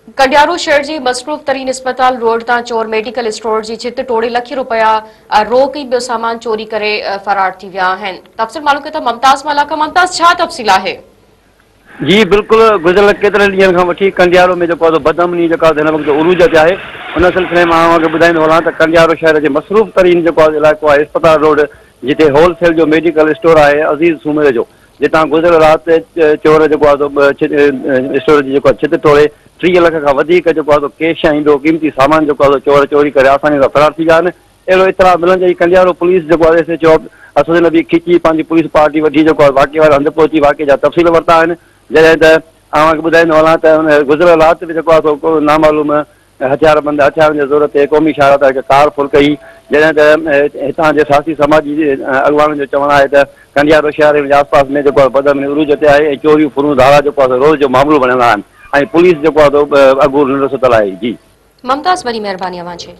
ڪنڊيارو شهر جي مصروف ترين اسپتال روڊ تان چور ميڊيڪل اسٽور جي ڇت ٽوڙي لکين رپيا روڪ ۽ ٻيو سامان چوري ڪري فرار ٿي ويا آهن. تفصيل معلوم ڪيون ٿا ممتاز ملاح کان. ممتاز ڇا تفصيل آهي؟ جي بلڪل گذريل ڪيترن ڏينهن کان وٺي ڪنڊيارو ۾ جيڪو آهي سو بدامني جيڪا هن وقت عروج تي آهي ان سلسلي مان اوهان کي ٻڌائيندو هلان ته ڪنڊيارو شهر جي مصروف ترين جيڪو آهي علائقو آهي اسپتال روڊ جتي هول سيل جو ميڊيڪل اسٽور آهي عزيز سومري جو جتان گذريل رات چور جيڪو آهي سو اسٽور جي جيڪو آهي ڇت ٽوڙي 30 لک کان وڌيڪ جيڪو آهي سو ڪيش ۽ ٻيو قيمتي سامان جيڪو آهي سو چور چوري ڪري آساني سان فرار ٿي ويا آهن. اهڙو اطلاع ملندي ئي ڪنڊيارو پوليس جيڪو آهي ايس ايڇ او اسد نبي کيچي پنهنجي پوليس پارٽي وٺي جيڪو آهي واقعي واري هنڌ پهچي واقعي جا تفصيل ورتا آهن. جڏهن ته اوهان کي ٻڌائيندو هلان ته گذريل رات به جيڪو آهي سو نامعلوم هٿياربند هٿيارن جي زور تي قومي شاهراهه تان هڪ ڪار ڦر ڪئي، جڏهن ته هتان جي سياسي سماجي اڳواڻن جو چوڻ آهي ته ڪنڊيارو شهر ۽ ان جي آس پاس ۾ جيڪو آهي بدامني عروج تي آهي ۽ چوريون ڦرون ڌاڙا جيڪو آهي سو روز جو معاملو بڻيل آهن ۽ پوليس جيڪو آهي سو اگهور ننڊ ستل آهي. جي. ممتاز وڏي مهرباني اوهان جي.